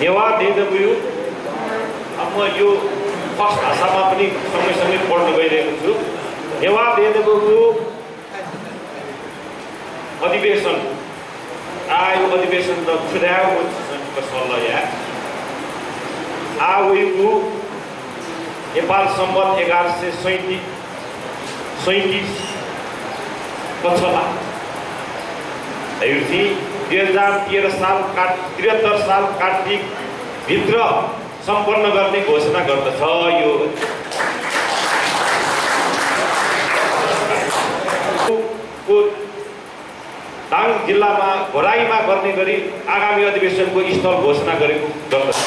नेवा देदबु अब म यो फर्स्ट भाषामा पनि सँगै पढ्न गइरहेको छु। नेवा देदबुको अधिवेशन आयो अधिवेशन त छुट्यायो को सल्लाह या आवेको नेपाल सम्वत 1137 पछला हेर्थे 2013 साल 73 साल कार्तिक भित्र सम्पन्न गर्ने घोषणा गर्दछ। यो दाङ जिल्लामा घोराईमा गर्ने गरी आगामी अधिवेशनको स्थल घोषणा गरेको गर्दछ।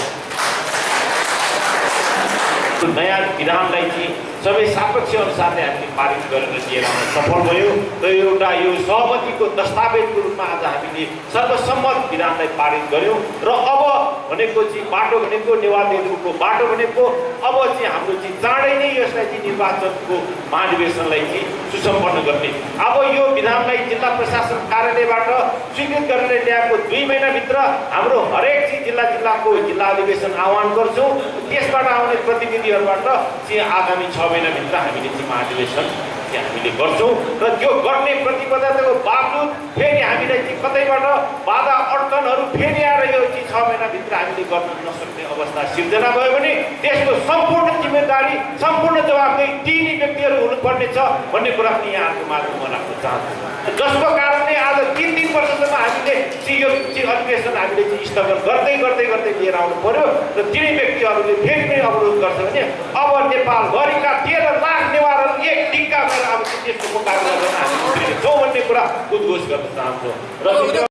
नयाँ विधानलाई चाहिँ सबै सापेक्ष अनुसारले हामीले पारित गरेर लिएर आउन सफल भयो र एउटा यो सहमतिको दस्तावेजको रूपमा आज हामीले सर्वसम्मत विधानलाई पारित गर्यौं र अब भनेको चाहिँ बाटो भनेको नेवा देदबुको बाटो भनेको अब चाहिँ हाम्रो चाहिँ चाँडै नै यसलाई चाहिँ निर्वाचनको महाधिवेशनलाई चाहिँ सुसम्पन्न गर्ने अब यो विधानलाई जिल्ला प्रशासन कार्यालयबाट स्वीकृत गरेर ल्याएको 2 महिनाभित्र हाम्रो हरेक चाहिँ जिल्लाको जिल्ला अधिवेशन आह्वान गर्छौं। त्यसबाट आउने प्रतिनिधिहरूबाट चाहिँ आगामी 6 महिनाभित्र हामीले चाहिँ महाधिवेशन हामीले गर्छौं र त्यो गर्ने प्रतिबद्धताको बावजुद फेरि हामीलाई चाहिँ कतैबाट बाधा अड्चनहरू फेरि आएर यो चाहिँ 6 महिनाभित्र हामीले गर्न नसक्ने अवस्था सिर्जना भयो भने त्यसको सम्पूर्ण जिम्मेदारी सम्पूर्ण जवाफदेही दिने व्यक्तिहरू हुनुपर्ने छ भन्ने कुरा पनि यहाँको माझमा राख्न चाहन्छु। जसको कारणले आज 3 वर्षसम्म हामीले यो अधिवेशन हामीले चाहिँ स्थगन गर्दै लिएर आउनु पर्यो र तिनै व्यक्तिहरूले फेरि पनि अवरोध गर्छ भने अब नेपालभरिका 13 लाख नेवारहरू एक टिक्का गरेर अब त्यसको मुकाबला गर्न हामी उत्रिन्छौँ भन्ने कुरा उद्घोष गर्न चाहन्छौँ।